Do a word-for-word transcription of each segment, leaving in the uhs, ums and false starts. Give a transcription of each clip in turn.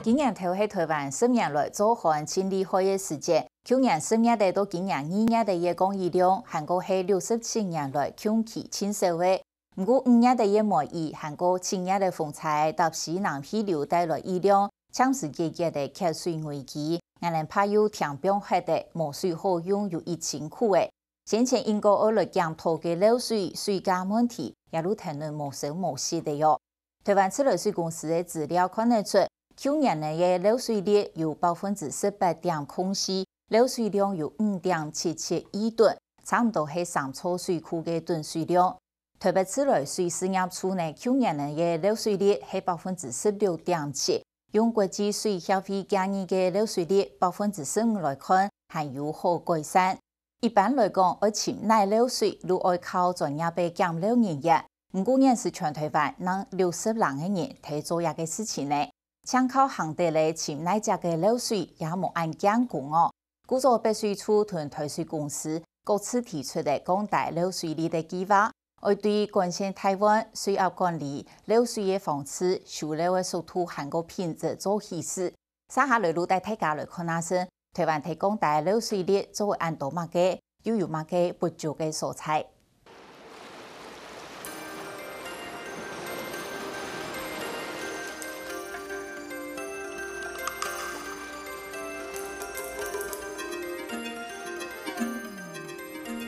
今年頭係臺灣十年來做旱盡厲害个時節，舊年十月仔到今年二月仔个降雨量，還過係六十七年來降雨盡少个。毋過五月仔个梅雨，還過七月仔風災，搭西南氣流帶來雨量，暫時解決了缺水危機。𠊎等怕又停放忒了，無水好用，有一清苦个。 先前應該愛來檢討个漏水、水價問題，這路聽來無聲無息个喲。臺灣自來水公司个資料看得出，舊年仔个漏水率有百分之十八點空四，漏水量有五點七七億噸，差毋多係三座水庫个囤水量。 臺北自來水事業處呢，舊年仔个漏水率係百分之十六點七，用國際水協會建議个漏水率百分之十五來看，還有好改善。一般來講，愛尋哪漏水，就愛靠專業个檢漏人員。毋過現時全臺灣正六十零个人在做這个事情呢，淨靠行垤仔尋哪隻个漏水，也無恁見功哦。 故所北水處同臺水公司各自提出了降低漏水率个計畫，愛對管線替換、水壓管理、漏水个防治、修漏个速度還過品質做起始。續下來就帶大家來看下先，臺灣在降低漏水率做會恁多麼个，又有麼个不足个所在。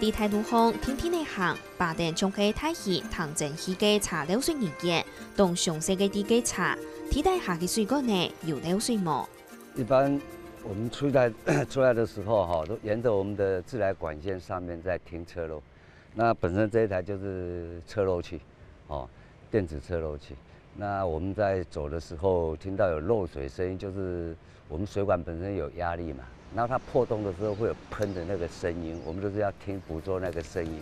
在大路項定定仔行，把等像係大溪塘鎮區个查漏水人員，當詳細个知該查，地底下个水管仔有漏水無？一般我們出來，出來的時候哈，都沿著我們的自來管線上面在聽測漏。 那本身這一台就是測漏器，哦，電子測漏器。那我們在走的時候，聽到有漏水聲音，就是我們水管本身有壓力嘛，然後它破洞的時候會有噴的那個聲音，我們就是要聽，捕捉那個聲音。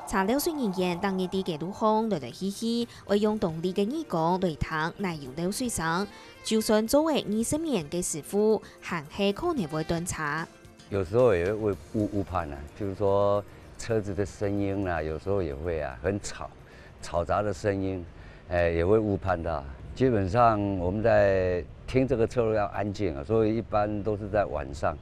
查漏水人員逐日在街路項來來去去，會用當利个耳公來聽哪有漏水聲，就算做會二十年个師傅， 還係可能會斷差。有時候也會誤，誤判啊，就是說車子的聲音啊，有時候也會啊，很吵，嘈雜的聲音，哎，也會誤判的啊。基本上我們在聽這個測漏要安靜啊，所以一般都是在晚上，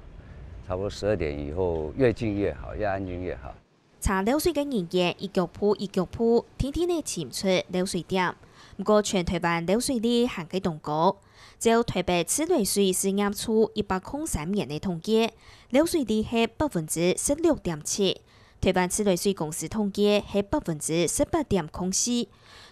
差不多十二點以後，越靜越好，越安靜越好。 查漏水个人員一腳步一腳步，定定仔尋出漏水點。毋過全臺灣漏水率還係當高。照臺北自來水事業處一百空三年个統計，漏水率係百分之十六點七，臺灣自來水公司統計係百分之十八點空四。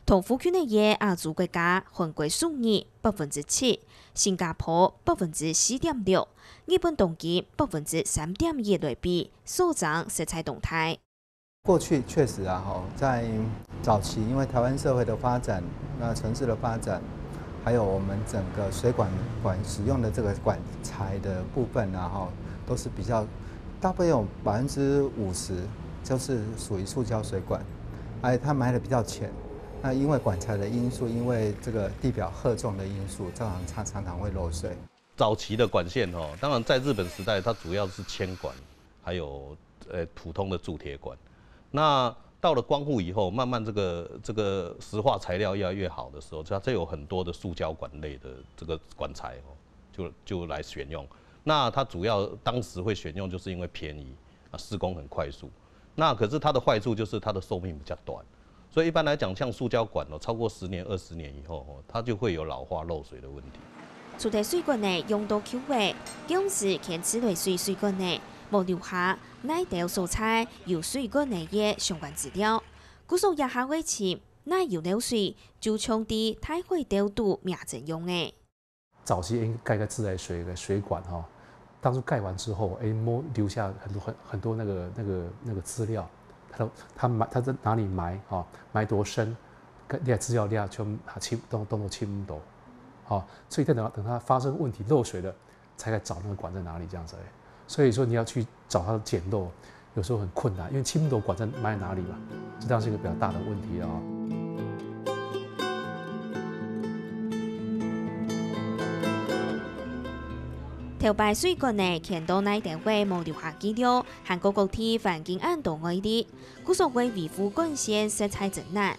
同附近个亞洲國家韓國、首爾百分之七，新加坡百分之四點六，日本東京百分之三點一來比，所爭實在當大。 過去確實啊，吼，在早期，因為臺灣社會的發展，那城市的發展，還有我們整個水管，管使用的這個管材的部分啊，吼，都是比較，大部分有百分之五十就是屬於塑膠水管，而且它埋得比較淺。那因為管材的因素，因為這個地表荷重的因素，造成它常常會漏水。早期的管線哦，當然在日本時代，它主要是鉛管，還有，呃，普通的鑄鐵管。那到了光復以後，慢慢這個，這個石化材料越來越好的時候，它就有很多的塑膠管類的這個管材哦，就，就來選用。那它主要當時會選用，就是因為便宜，啊，施工很快速。那可是它的壞處就是它的壽命比較短。 所以一般來講，像塑膠管哦，超過十年、二十年以後哦，它就會有老化漏水的問題。除忒水管仔用到舊个，公司牽自來水水管仔，無留下哪兜所在有水管仔个相關資料。故所這下會尋，哪有漏水，就像在大海兜肚覓針樣仔。 早期應該蓋個自來水的水管哈，當初蓋完之後，哎，沒留下很多很，很多那個，那個，那個資料，它都，它埋，它在哪裡埋哈，埋多深，跟，那資料量全部清，都，都，都清不到，好，所以等到，等它發生問題漏水了，才來找那個管在哪裡這樣子而已。所以說你要去找它的檢漏， 有時候很困難，因為清不到管在埋哪裡嘛，這當是一個比較大的問題啊。頭擺水管仔牽到哪兜位無留下記錄，還過各地環境恁多外力，故所愛維護管線實在真難。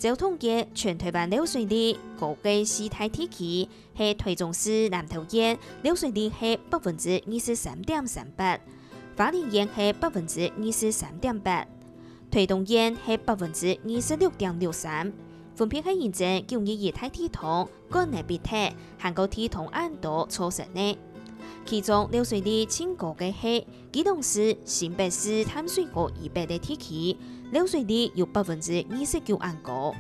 照統計，全臺灣漏水率高个四大地區係臺中市南投縣，漏水率係百分之二十三點三八；花蓮縣係百分之二十三點八；臺東縣係百分之二十六點六三，分別係因爭九二一大地動、管仔嗶忒，還過地動恁多造成个。其中漏水率盡高个係基隆市、新北市淡水河以北个地區，漏水率有百分之二十九恁高。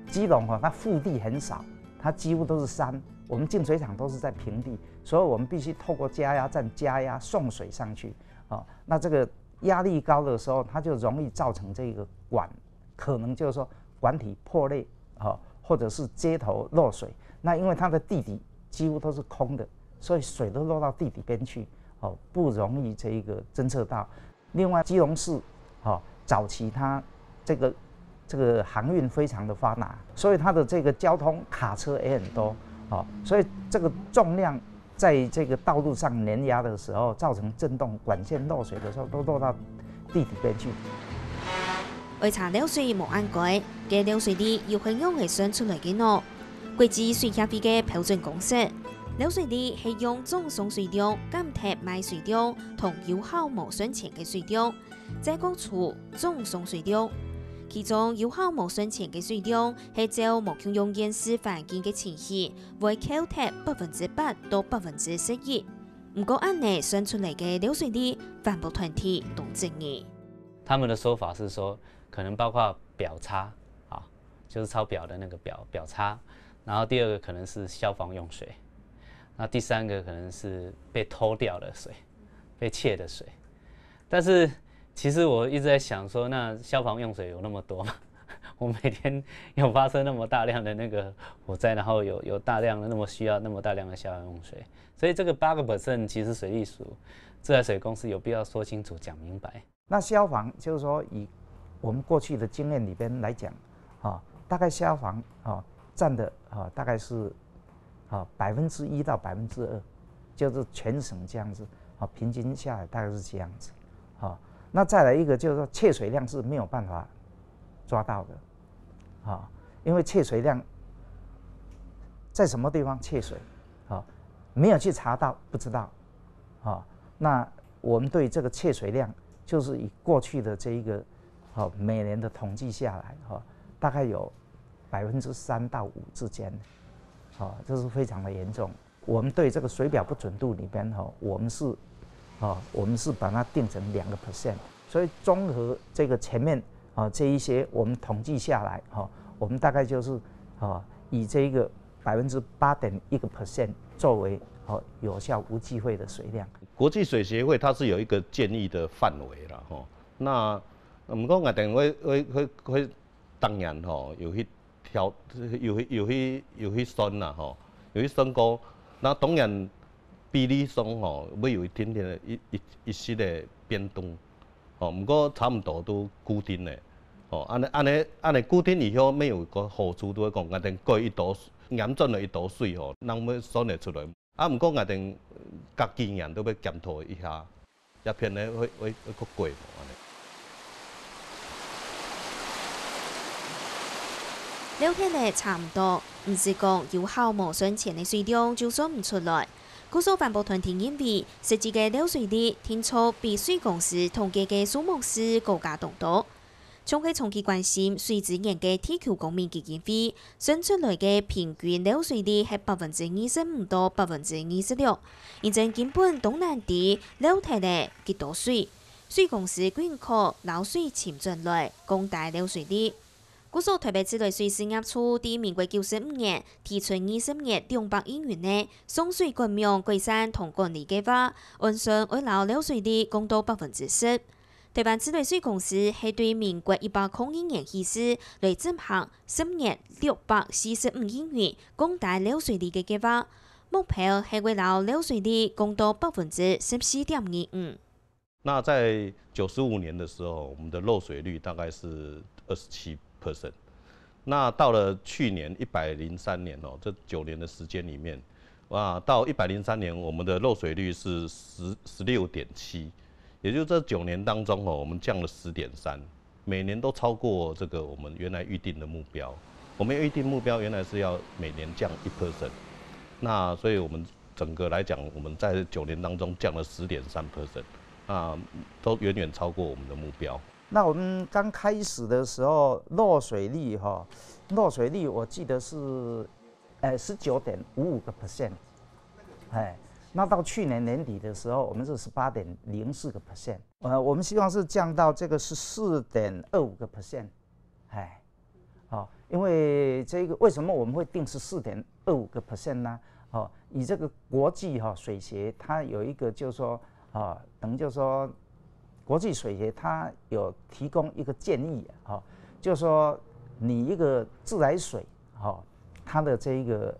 基隆哈，它腹地很少，它几乎都是山，我们净水厂都是在平地，所以我们必须透过加压站加压送水上去。哦，那这个压力高的时候，它就容易造成这个管，可能就是说管体破裂，哦，或者是接头漏水。那因为它的地底几乎都是空的，所以水都漏到地底边去，哦，不容易这一个侦测到。另外，基隆市，哦，早期它这个这个航运非常的发达，所以它的这个交通卡车也很多，哦，所以这个重量在这个道路上碾压的时候，造成震动，管线漏水的时候都漏到地底边去。愛查漏水無恁該，該漏水率又係仰仔算出來个呢？國際水協會个標準公式，漏水率係用總送水量減忒賣水量同有效無算錢个水量，再各除總送水量。其中有效無算錢个水量係照無共樣現實環境个情形，會扣忒百分之八到百分之十一。毋過恁仔算出來个漏水率，環保團體都質疑。他们的说法是说，可能包括表差啊，就是超表的那个表表差，然后第二个可能是消防用水，那第三个可能是被偷掉的水，被窃的水。但是其实我一直在想说，那消防用水有那么多吗？我每天有发生那么大量的那个火灾，然后有有大量的那么需要那么大量的消防用水，所以这个八个 percent 其实水利署、自来水公司有必要说清楚、讲明白。那消防就是说，以我们过去的经验里边来讲，哈，大概消防哈占的哈大概是哈百分之一到百分之二，就是全省这样子，哈，平均下来大概是这样子，哈。那再来一个就是说，窃水量是没有办法抓到的，哈，因为窃水量在什么地方窃水，哈，没有去查到，不知道，哈。那我们对这个窃水量，就是以过去的这一个，哈，每年的统计下来，哈，大概有百分之三到五之间，哈，这是非常的严重。我们对这个水表不准度里边，哈，我们是，哈，我们是把它定成两个 percent，所以综合这个前面啊这一些，我们统计下来，哈，我们大概就是，啊，以这一个百分之八点一个 percent 作为，哦，有效无忌讳的水量。国际水协会它是有一个建议的范围啦，吼。那毋过𠊎等会会会会当然吼，有去调，有去有去有去算啦，吼，有去算过。那当然比例上吼，会有一点点的一一一息的变动，吼。毋过差毋多都固定的，吼。安尼安尼安尼固定以后，没有个好处，都会讲，𠊎等过一多严重的一多水吼，人会算得出来。 啊，毋过𠊎等隔几年都要检讨一下，这片呢会会会过过无安尼。了解了差毋多，毋是讲有效无算钱个水量就算毋出来。故所环保团体认为，实际个漏水率定著比水公司统计个数目是高加当多。 像係长期关心水资源个地球公民基金会，算出来个平均漏水率系百分之二十五到百分之二十六，因此根本都难知漏忒了几多水。水公司紧靠捞水清转来，降低漏水率。故所台北市台水事业处在民国九十五年提出二十年两百亿元个送水管网改善同管理计划，按算会捞漏水率降到百分之十。 台湾自来水公司系对民国一百空二年起始来执行十年六百四十五亿元降低漏水率个计划，目标系为了漏水率降到百分之十四点二五。那在九十五年的时候，我们的漏水率大概是二十七 percent。那到了去年一百零三年哦，这九年的时间里面，啊，到一百零三年，我们的漏水率是十十六点七，也就是这九年当中哦，我们降了十点三。每年都超过这个我们原来预定的目标。我们预定目标原来是要每年降一 percent，那所以我们整个来讲，我们在九年当中降了十点三 percent，那都远远超过我们的目标。那我们刚开始的时候，落水率哈，落水率我记得是，呃，十九点五五个 percent，哎，那到去年年底的时候，我们是十八点零四个 percent。呃，我们希望是降到这个十四点二五个 percent，哎，好，因为这个为什么我们会定十四点二五个 percent 呢？哦，以这个国际哈水协，它有一个就是说啊，等于就是说，国际水协它有提供一个建议哈，就是说你一个自来水哈，它的这一个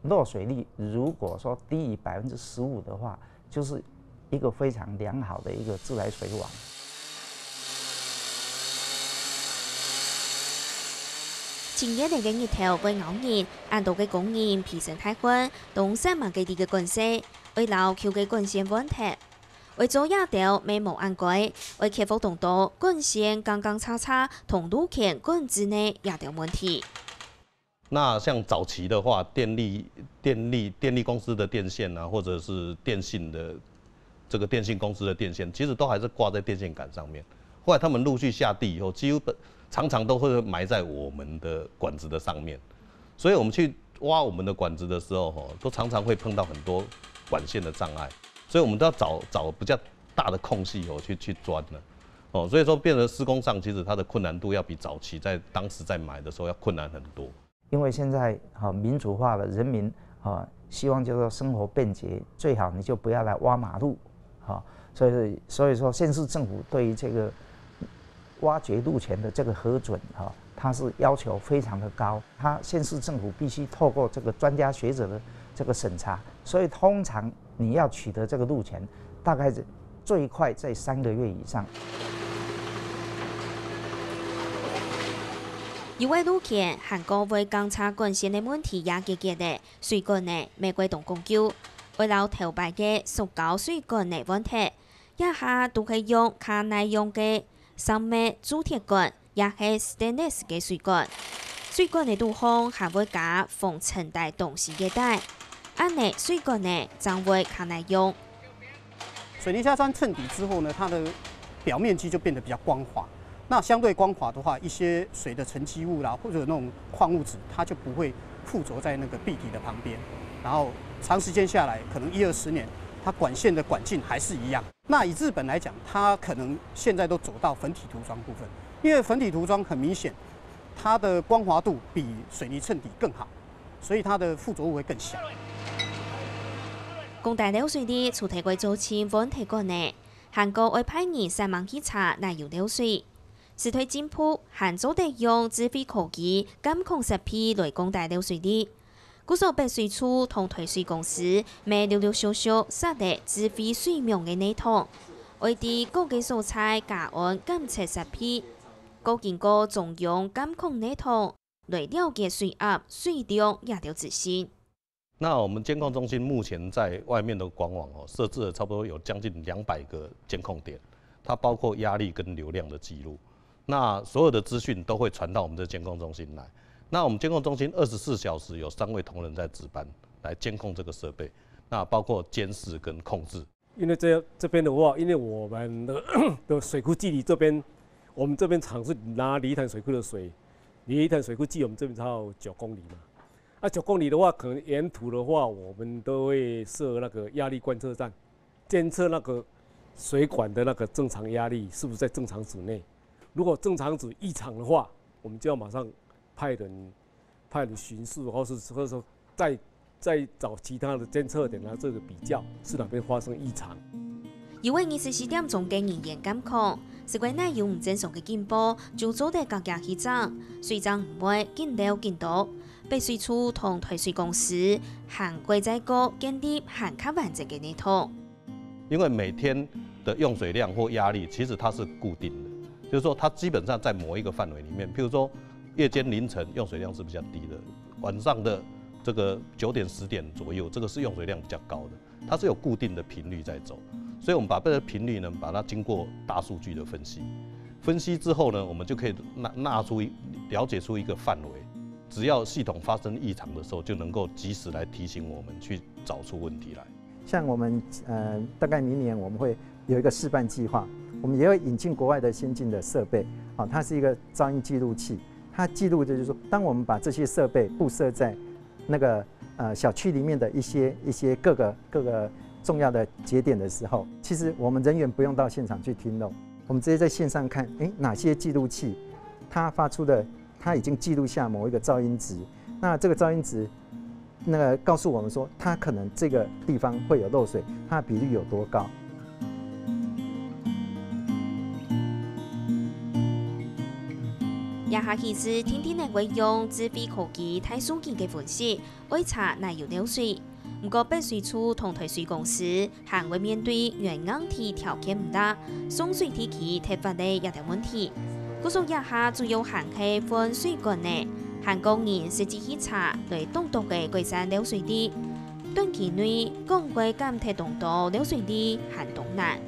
落水率如果说低于百分之十五的话，就是一个非常良好的一个自来水网。正熱个日頭會枵人，恁多个工人披身大汗，當煞猛个滴个管線，愛摎舊个管線換忒。愛做這兜乜無恁該，愛克服當多管線槓槓叉叉同路權管制个這兜問題。那像早期的话，电力电力电力公司的电线啊，或者是电信的这个电信公司的电线，其实都还是挂在电线杆上面。后来他们陆续下地以后，几乎常常都会埋在我们的管子的上面，所以我们去挖我们的管子的时候，吼，都常常会碰到很多管线的障碍，所以我们都要找找比较大的空隙哦去去钻了。哦，所以说变成施工上其实它的困难度要比早期在当时在埋的时候要困难很多。因为现在哈民主化了，人民哈希望就是说生活便捷，最好你就不要来挖马路哈。所以所以说县市政府对于这个挖掘路权的这个核准哈，它是要求非常的高，它县市政府必须透过这个专家学者的这个审查，所以通常你要取得这个路权，大概是最快在三个月以上。有个路權還過會槓叉管線个問題也解決了，水管呢乜過當講究，會摎頭擺个塑膠水管呢換忒，這下都係用較耐用个生鏝鑄鐵管，也係 stainless 个水管。水管个肚項還會加防塵帶東西个帶，恁呢水管呢正會較耐用。水泥加磚衬底之后呢，它的表面积就变得比较光滑。那相对光滑的话，一些水的沉积物啦，或者那种矿物质，它就不会附着在那个壁体的旁边。然后长时间下来，可能一二十年，它管线的管径还是一样。那以日本来讲，它可能现在都走到粉体涂装部分，因为粉体涂装很明显，它的光滑度比水泥衬底更好，所以它的附着物会更小。講到漏水率，除忒愛做清換鐵管呢，還過愛派人煞猛去查哪有漏水。時代進步，還做得用智慧科技監控設備來降低漏水率。故所北水處同台水公司乜陸陸續續設立智慧水網个系統，愛在各个所在加安監測設備，過經過中央監控系統，來了解水壓、水量這兜資訊。那我们监控中心目前在外面的管网哦，设置了差不多有将近两百个监控点，它包括压力跟流量的记录。那所有的资讯都会传到我们的监控中心来。那我们监控中心二十四小时有三位同仁在值班，来监控这个设备，那包括监视跟控制。因为这这边的话，因为我们的的水库距离这边，我们这边厂是拿梨潭水库的水，梨潭水库距我们这边差不多九公里嘛。啊，九公里的话，可能沿途的话，我们都会设那个压力观测站，监测那个水管的那个正常压力是不是在正常值内。如果正常值异常的话，我们就要马上派人派人巡视，或是或者说再再找其他的监测点来做个比较，是哪边发生异常。有个二十四点鐘个人員监控，係个哪有毋正常个警報，就做得趕緊去整，水正毋會緊漏緊多。北水處同台水公司還過再過建立還較完整个系統。因为每天的用水量或压力，其实它是固定的，就是说它基本上在某一个范围里面。譬如说夜间凌晨用水量是比较低的，晚上的这个九点十点左右，这个是用水量比较高的，它是有固定的频率在走。所以我们把这个频率呢，把它经过大数据的分析，分析之后呢，我们就可以纳纳出一了解出一个范围，只要系统发生异常的时候，就能够及时来提醒我们去找出问题来。像我们呃，大概明年我们会有一个示范计划，我们也会引进国外的先进的设备，啊，它是一个噪音记录器，它记录的就是说，当我们把这些设备布设在那个呃小区里面的一些一些各个各个重要的节点的时候，其实我们人员不用到现场去听录，我们直接在线上看，诶，哪些记录器它发出的，它已经记录下某一个噪音值，那这个噪音值那个告诉我们说，它可能这个地方会有漏水，它的比率有多高。这下其实天天人会用智慧科技大数据个分析，会查哪有漏水。毋过，北水处同台水公司还会面对原硬體条件毋達、送水地區忒闊个這兜問題。故所這下主要還係換水管仔，還過人實際去查來當多个改善漏水地。短期內，講會減忒當多漏水地還當難。